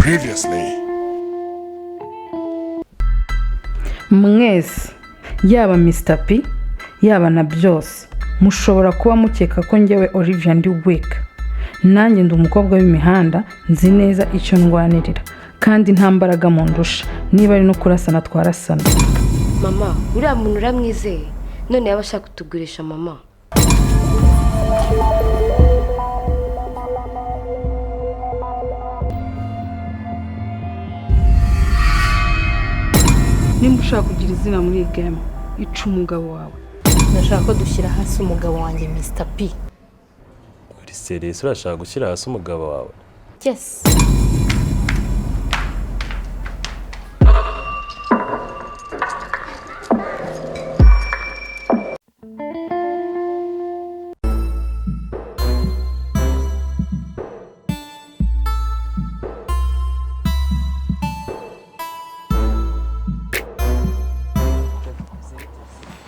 Previously. Mwese, yaba Mr P, yaba na byose, mushobora kuba mukeka ko ngewe Olivia ndi weak. Nanjye ndi umukobwa w'imihanda, nzi neza icyo ndwanirira kandi nta mbaraga mundusha. Niba ari no kurasana twarasana. Mama, uriya muntu uramwizeye? None yaba ashaka kutugurisha mama? Nimba ushaka kugira izina muri iyi game, ica umugabo wawe. Ndashaka ko dushyira hasi umugabo wanjye Mr P. Uri serious, urashaka gushyira hasi umugabo wawe? Yes.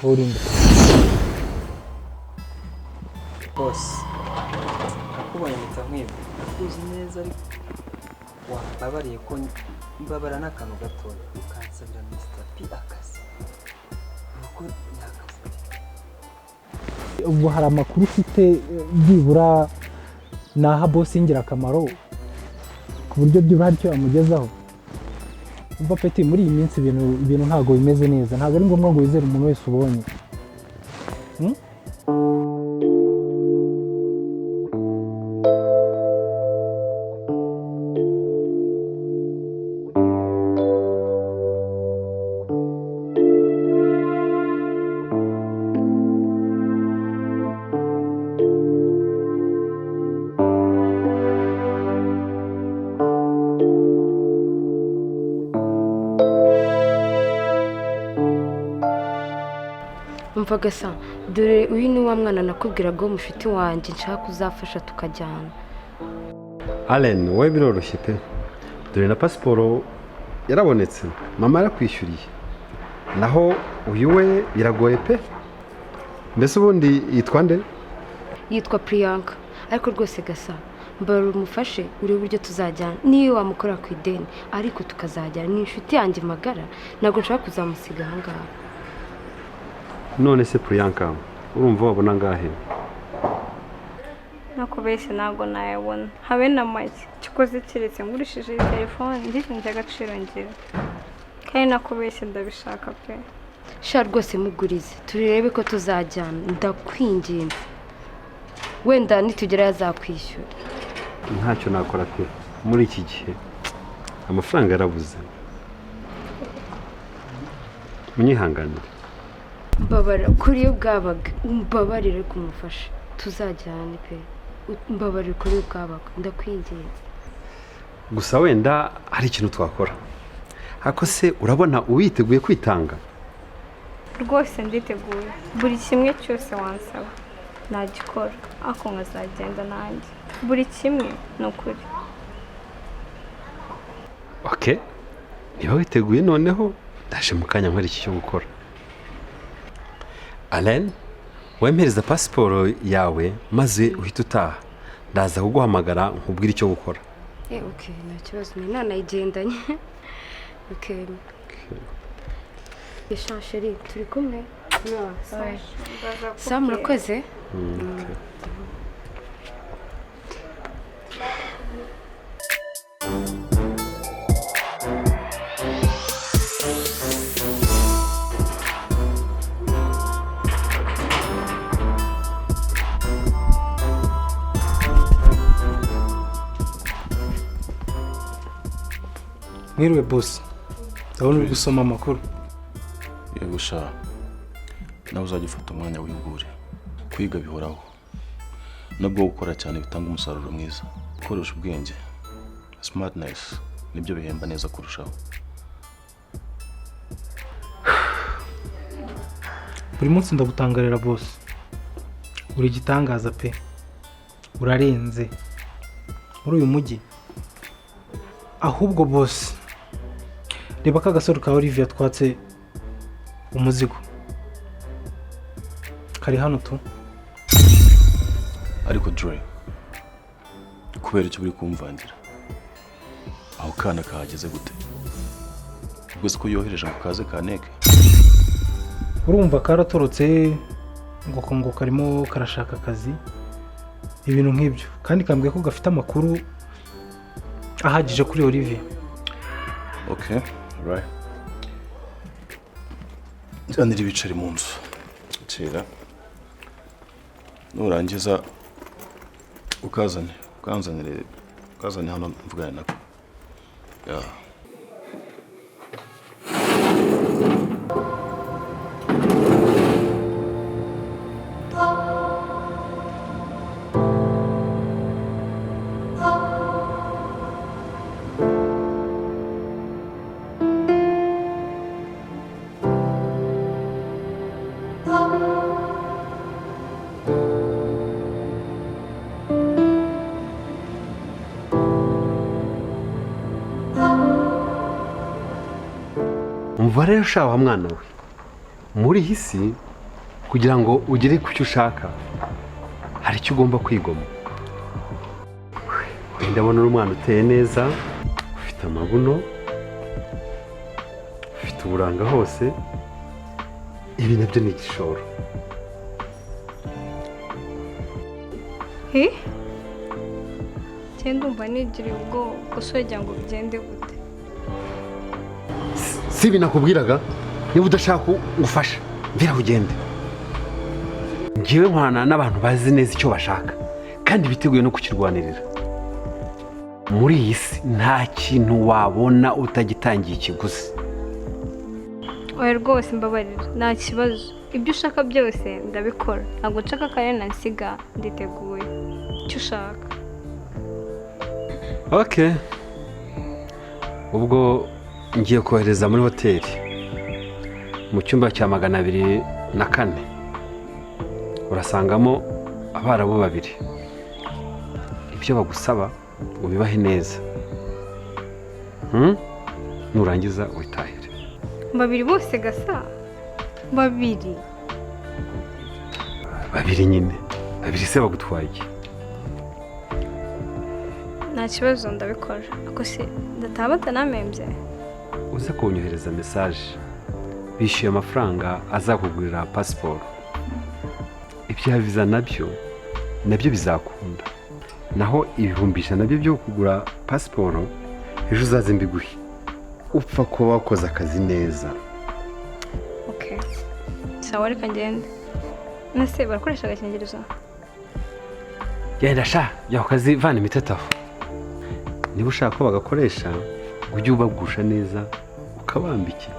Urinde? Bose nakubonye mpita nkwibuka, ndakuzi neza, ariko wambabariye ko mbabara n'akantu gatoya ukansabira Mr P akazi, nuko ni akazi. Ubwo hari amakuru ufite byibura naha boss y'ingirakamaro ku buryo byibura hari icyo yamugezaho? Umva peti, muri iyi minsi ibintu ntabwo bimeze neza, ntabwo ari ngombwa ngo wizere umuntu wese ubonye. Umva gasa, dore uyu ni wa mwana nakubwiraga w'umushuti wanjye nshaka kuzafasha tukajyana. Allen, wowe biroroshye pe, dore na pasiporo yarabonetse, mama yarakwishyuriye. Naho uyu we biragoye pe. Mbese ubundi yitwa nde? Yitwa Priyanka. Ariko rwose gasa, mbarura umufashe urebe uburyo tuzajyana, niyo wamukora ku ideni ariko tukazajyana. Ni inshuti yanjye magara, ntabwo nshaka kuzamusiga ahangaha. None se Priyanka, urumva wabona angahe? Nakubeshye ntabwo nayabona habe na make. Kikoze keretse ngurishije iyi telefone ngize agaciro ngira, kandi nakubeshye ndabishaka pe. Sha rwose mugurize turebe ko tuzajyana, ndakwinginze, wenda nitugerayo azakwishyura. Ntacyo nakora pe, muri iki gihe amafaranga yarabuze, munyihanganire. Mbabara kuri iyo bwabaga, umbabarire kumufasha tuzajyane pe, mbabarire kuri iyo bwabaga, ndakwinginze. Gusa wenda hari ikintu twakora. Ariko se urabona uwiteguye kwitanga? Rwose nditeguye, buri kimwe cyose wansaba nagikora, ariko nkazagenda nanjye buri kimwe ni ukuri. Okay, niba witeguye noneho ndaje mu kanya nkora iki cyo gukora. Allen, wempereza pasiporo yawe maze uhite utaha, ndaza kuguhamagara nkubwire icyo gukora. Okay, nta kibazo, ni nanayigendanye. Okay. Chérie, turi kumwe. Sa murakoze. Okay. Mwiriwe boss, ndabona uri gusoma amakuru. Yego sha, nawe uzajya ufata umwanya wihugure. Kwiga bihoraho, nubwo gukora cyane bitanga umusaruro mwiza. Gukoresha ubwenge, smartness, nibyo bihemba neza kurushaho. Buri munsi ndagutangarira boss, uri igitangaza pe, urarenze muri uyu mujyi. Ahubwo boss, reba ka gasore ka Olivia twatse umuzigo kari hano tu. Ariko Dre, kubera icyo uri kumvangira aho Kana kahageze gute? Ubwo se ko yohereje ngo kaze kaneke? Urumva karatorotse ngo karimo karashaka akazi, ibintu nk'ibyo, kandi kambwiye ko gafite amakuru ahagije kuri Olivier. Okay, right. Nzanira ibiceri mu nzu. Kera nurangiza ukazane, ukanzanire, ukazane hano mvugane nako. Yeah. Umva rero sha wa mwana we, muri iyi si kugira ngo ugere ku cyo ushaka hari icyo ugomba kwigoma. Wenda abona uri umwana uteye neza, ufite amabuno, ufite uburanga hose, ibi nabyo ni igishoro. Ndumva nigiriye ubwoba gusa wagira ngo bigende gute? Si ibi nakubwiraga, niba udashaka ngufasha mvira ugende. Ngewe nkorana n'abantu bazi neza icyo bashaka kandi biteguye no kukirwanirira. Muri iyi si nta kintu wabona utagitangiye ikiguzi. Oya rwose mbabarira, nta kibazo, ibyo ushaka byose ndabikora, ntabwo nshaka Karen ansiga, nditeguye icyo ushaka. Okay, ubwo ngiye kohereza muri hoteli mu cyumba cya 204, urasangamo abarabu babiri. Ibyo bagusaba ubibahe neza, nurangiza witahire. Babiri bose gasa? Babiri? Babiri nyine, babiri se bagutwaye iki? Nta kibazo ndabikora, ako se ndataha batanamembye? Uze kunyohereza message, bishyuye amafaranga azakugurira pasiporo. Ibya visa nabyo bizakunda, naho 100,000 nabyo byo kugura pasiporo ejo uzaze mbiguhe. Upfa kuba wakoze akazi neza. Okay, sawa, reka ngende. Nase barakoresha agakingirizo? Genda sha, jya ku kazi vana imiteto aho. Niba ushaka ko bagakoresha ujye ubagusha neza ukabambike.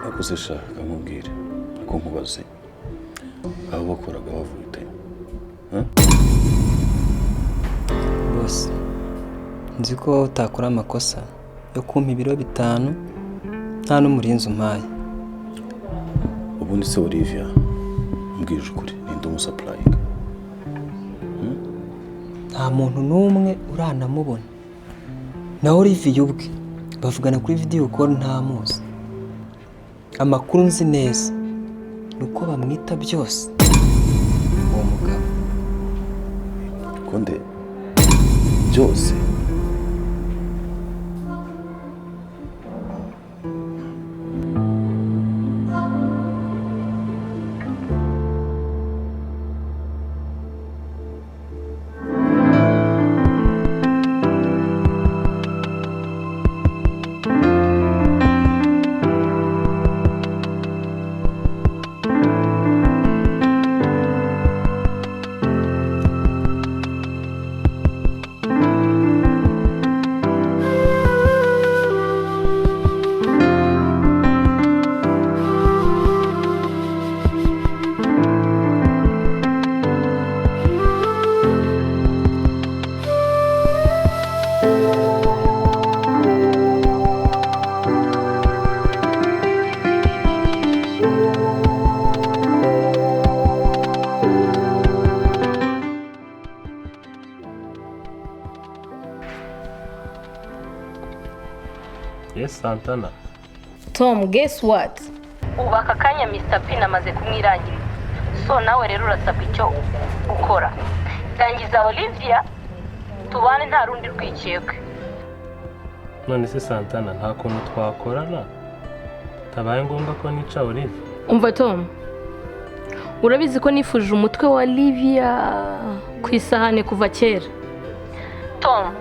Akoze shaka nkubwire ko nkubaze aho bakoraga bavuye. Bose nzi ko utakora amakosa yo kumpa ibiro 5 nta n'umurinzi umpaye. Ubundi se Olivia, mbwije ukuri, ninde umusupplyinga? Nta muntu n'umwe uranamubona, na Olivia ubwe bavugana kuri video call ntamuzi. Amakuru nzi neza nuko bamwita byose uwo mugabo. Konde byose? Yes, Santana. Tom, guess what? Ubu aka kanya Mr P namaze kumwirangiriza. So nawe rero urasabwa icyo gukora: rangiza Olivia tubane, nta rundi rwikekwe. None se Santana, nta kuntu twakorana bitabaye ngombwa ko nica Olive? Umva Tom, urabizi ko nifuje umutwe wa Olivia ku isahane kuva kera. Tom,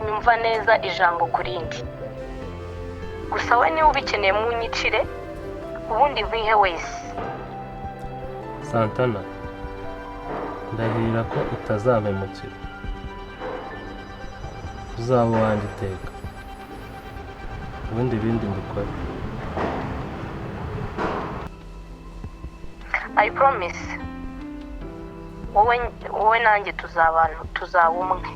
nyumva neza ijambo ku rindi. Gusa we niba ubikeneye munyicire, ubundi nkwihe wese. Santana, ndahirira ko utazampemukira, uzaba uwanjye iteka, ubundi ibindi mbikore. I promise, wowe nanjye tuzabana, tuzaba umwe.